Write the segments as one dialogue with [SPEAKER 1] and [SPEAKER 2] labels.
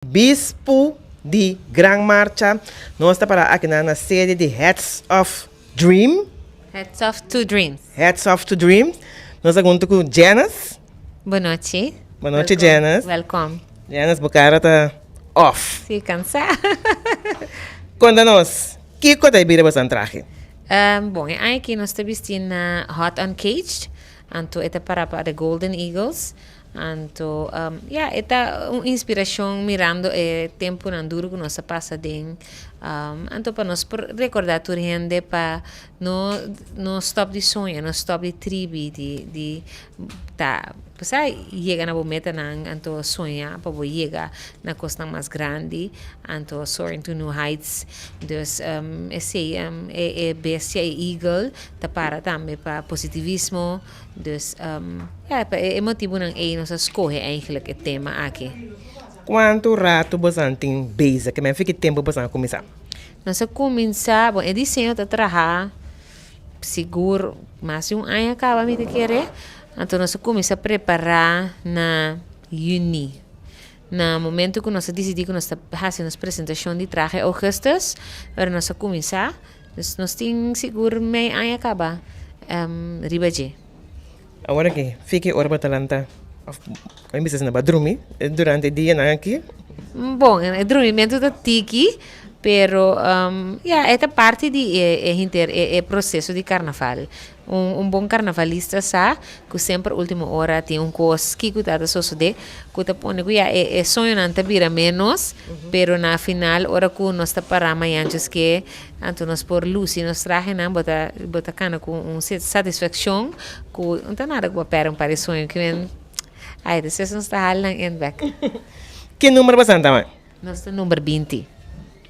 [SPEAKER 1] Bispu di Gran Marcha. Nos ta para akinan na sede di Hats Off Dream.
[SPEAKER 2] Hats Off to Dreams.
[SPEAKER 1] Hats Off to Dreams. Nos ta hunto ku Janice.
[SPEAKER 2] Bon nochi.
[SPEAKER 1] Bon nochi, Janice.
[SPEAKER 2] Welkom.
[SPEAKER 1] Janice, bo kara ta off.
[SPEAKER 2] Si, kansa.
[SPEAKER 1] Konta nos, kiko ta e bira boso trahe?
[SPEAKER 2] Bon, e aña aki nos ta bisti na Hot Uncaged. Anto e ta para pa The Golden Eagles. Anto, ya, e ta un inspirashon mirando e tempunan duru ku nos a pasa den. Anto pa nos por rekordá tur hende pa no no stòp di soña, no stòp di tribi, di di ta sa yega na bo metanan, anto soña pa bo yega na kosnan mas grandi, anto soaring to new heights. Dus esei e e bestia, e eagle ta para tambe pa positivismo. Dus, ja, pa e motibunan ei nos a skohe eigenlijk e tema aki.
[SPEAKER 1] Kuantu ratu bosan tin bezig? Ke men fi ki tempu bosan a kuminsá?
[SPEAKER 2] Nos a kuminsá, bon, e diseño ta traha sigur mas di un aña kaba mi ta kere. Anto nos a kuminsá prepará na yüni. Na momento ku nos a disidí ku nos ta hasi nos presentashon di trahe ougùstùs, ora nos a kuminsá. Dus nos tin sigur mei aña kaba riba dje.
[SPEAKER 1] Awor aki, fi ki ora bo ta lanta? Of mi bisa si no bo a drumi durante e dianan aki?
[SPEAKER 2] Bon, e drumimentu ta tiki, pero ya, e ta parti di e henter e proseso di karnaval. Un bon karnavalista sa ku semper ultimo ora tin un kos kiko ta ta sosodé ku ta pone ku ya e soñonan ta bira ménos, pero na final ora ku nos ta pará mañan djaske anto nos por lusi nos trahenan bo ta bo ta kana ku un satisfakshon ku no ta nada ku bo a pèrdè un par di soño kimen ai despues nos ta hala nan in bèk.
[SPEAKER 1] Ki number boso ta bai?
[SPEAKER 2] Nos ta number 20.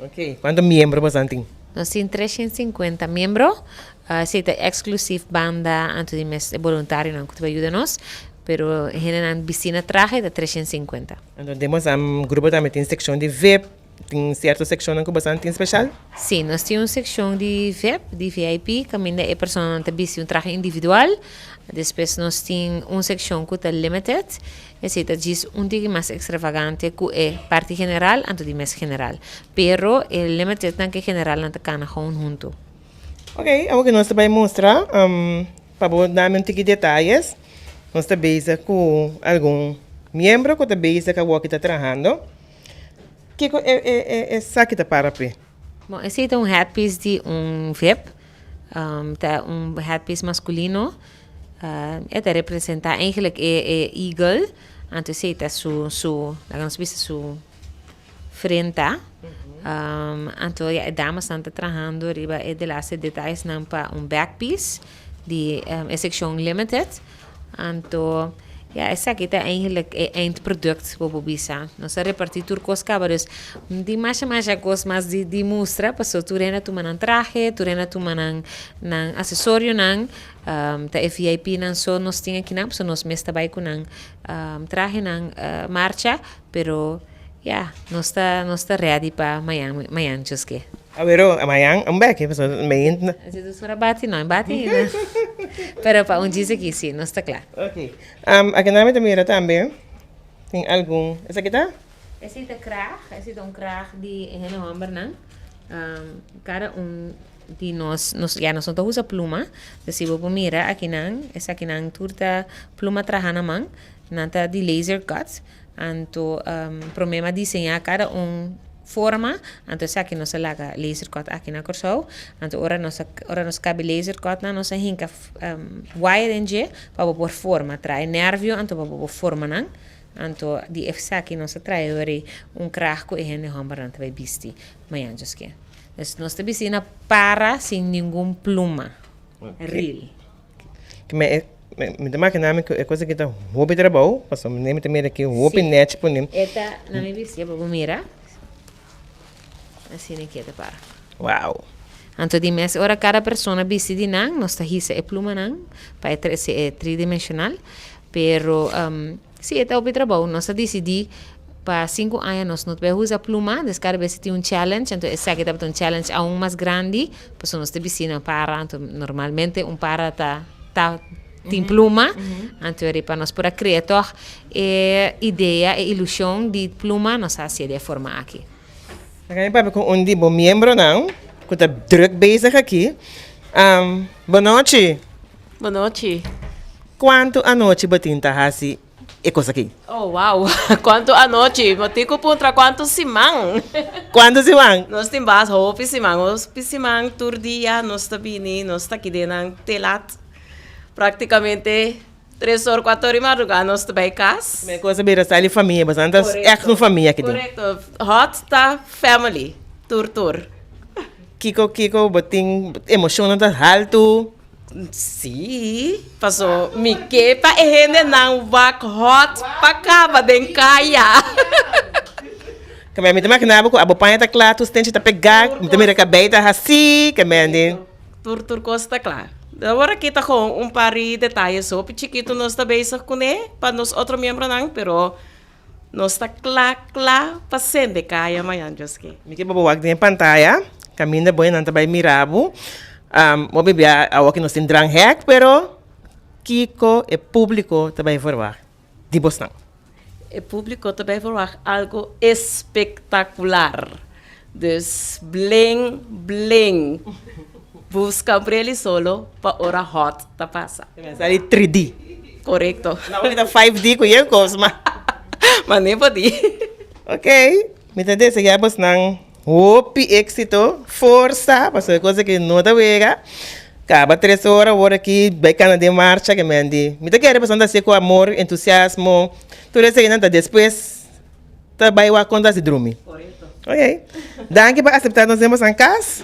[SPEAKER 1] Ok, kuantu miembro boso tin?
[SPEAKER 2] Nos tin 350 miembro. Esei ta exclusief banda anto di mes e boluntarionan ku ta bai yuda nos, pero hendenan bisti na trahe ta 350.
[SPEAKER 1] Anto den boso grupo tambe tin sekshon di vip, tin sierto sekshonnan ku boso tin speshal?
[SPEAKER 2] Sí, nos tin un sekshon di vip, di VIP, kaminda e personanan ta bisti un trahe individual. Despues nos tin un sekshon ku ta limited. Esei ta djis un tiki mas ekstravagante ku e parti general anto di mes general. Pero e limitednan ku e generalnan ta kana gewoon huntu.
[SPEAKER 1] Ok, awor ku nos ta bai mustra pa bo dami un tiki detayes. Nos ta bezig ku algun miembro ku ta bezig awor ki ta trahando. Kiko e esaki ta para p'e?
[SPEAKER 2] Bon, esei ta un headpiece di un vip. Ta un headpiece maskulino. E ta representa eigenlijk e e eagle, anto esei ta su su laga nos bisa su frenta. Anto ya e damasnan ta trahando riba e delaste detayesnan pa un backpiece di e sekshon limited. Anto ya esaki ta eigenlijk e eindproduct bo por bisa. Nos a reparti tur kos kaba dus no tin masha masha kos mas di di mustra pasobra tur hende a tuma nan trahe, tur hende a tuma nan nan asesorionan. Ta e VIP nan so nos tin akinan pasobra nos mes ta bai ku nan trahenan marcha pero ya nos ta nos ta ready pa mañan mañan djoske.
[SPEAKER 1] Awero mañan un beki pasobra mi.
[SPEAKER 2] Si dus ora bati no e bati ainda pero pa un djis aki si nos ta kla.
[SPEAKER 1] Ok akinan mi ta mira tambe tin algun esaki ta?
[SPEAKER 2] Esei ta kraag esei ta un kraag di e hende hombernan kada un. Di nos, nos ya nos no ta usa pluma, dus si bo por mira akinan, esakinan tur ta pluma traha na man, nan ta di laser cut, anto prome mi a diseña kada un forma, anto esaki nos a laga laser cut aki na Kòrsou, anto ora nos a ora nos kabi laser cut nan nos a hinka waya den dje pa bo por forma, traha e nervio anto pa bo por forma nan, anto di esaki nos a traha wor un krag ku e hende hòmbernan ta bai bisti mañan djoske. Dus nos ta bisti na para sin ningun pluma. Real.
[SPEAKER 1] Mi mi ta makina mi ku e kos aki ta hopi trabou, pasobra mi ta mira aki hopi nèchi pone.
[SPEAKER 2] E ta na mi bisti pa bo mira. Asina ki e ta para.
[SPEAKER 1] Wow.
[SPEAKER 2] Anto di mes ora kada persona bisti di nan, nos ta hisa e plumanan pa e trese e tridimensional. Pero Si, e ta hopi trabou. Nos a disidí pa sinku aña nos no ta bai usa pluma, des kada bes si tin un challenge, anto esaki tabata un challenge aun mas grandi, pasobra nos ta bisti na para, anto normalmente un para ta ta. Tin pluma, anto eri pa nos por a crea toch e idea, e ilusion di pluma, nos a hacié di e forma aki.
[SPEAKER 1] Laga mi papia cu un di bo miembronan cu ta druk bezig aki. Bon nochi.
[SPEAKER 3] Bon nochi.
[SPEAKER 1] Cuanto anochi bo tin ta haci e cos aki?
[SPEAKER 3] Oh wow, cuanto anochi? Bo tin cu puntra cuanto siman.
[SPEAKER 1] Cuanto siman?
[SPEAKER 3] Nos tin bas hopi siman, hopi siman tur dia nos ta bini, nos ta kide nan te lat. Prácticamente tres or, cuatro or di madrugá nos ta bai cas.
[SPEAKER 1] Mi cosa bira sali famia, boso ta echt un famia aki den.
[SPEAKER 3] Correcto, hot ta family, tur tur.
[SPEAKER 1] Kiko kiko bo tin emocionnan ta haltu?
[SPEAKER 3] Sí, paso mi ke pa e hendenan wak hot pa kaba den kaya.
[SPEAKER 1] Kemey mi ta imagina bo ku abo paña ta kla, tur stenchi ta pegá, mi ta mira kabei ta hasí, kemey di.
[SPEAKER 3] Tur tur kos ta kla. Awor aki ta kon un par di detaye so hopi chikitu nos ta bezig kuné pa nos otro miembronan, pero nos ta kla kla pa sende kaya mañan Dios ke.
[SPEAKER 1] Mi ke pa bo wak den e pantaya kaminda bo nan ta bai mira bo. Bo bibia awor ki nos tin dranghek pero kiko e publiko ta bai verwagt di bosnan?
[SPEAKER 3] E publico ta bay verwacht algo espectacular. Dus bling bling. Busca un breli solo pa ora hot ta pasa.
[SPEAKER 1] Ta mester di 3D.
[SPEAKER 3] Corecto.
[SPEAKER 1] No ta 5D cu yen cos ma.
[SPEAKER 3] Ma ne por di.
[SPEAKER 1] Ok, mi ta desea bosnan hopi exito, forsa, pasobra e cos aki no ta wega. Caba tres ora awor aki bay cana den marcha ke men di. Mi ta kere pasobra nan ta hacié cu amor, entusiasmo, tur eseinan ta despues ta bay wak con ta haci drumi. Ok, danki pa acepta nos den boso cas.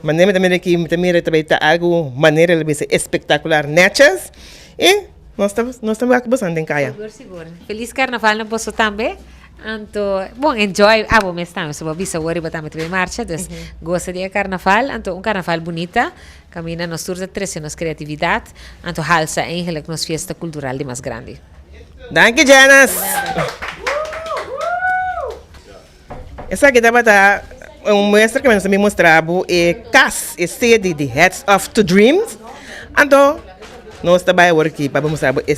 [SPEAKER 1] Manera mi ta mira aki, mi ta mira ta bay ta algo manera lo bisa espectacular netjes y nos ta nos ta wak boso den caya.
[SPEAKER 2] Sigur sigur. Feliz carnaval na boso tambe. Anto, bon, enjoy abo mes tambe. So bo bisa awor riba tambe ta bay marcha. Dus gosa di e carnaval. Anto un carnaval bunita. Caminda nos tur ta trece nos creatividad. Anto halsa eigenlijk nos fiesta cultural di mas grandi.
[SPEAKER 1] Danki Janice. Esaki tabata un muestra ku nos a bin mustra bo e kas, e sede di Hats Off to Dreams. Anto nos ta bai awor aki pa mustra bo e.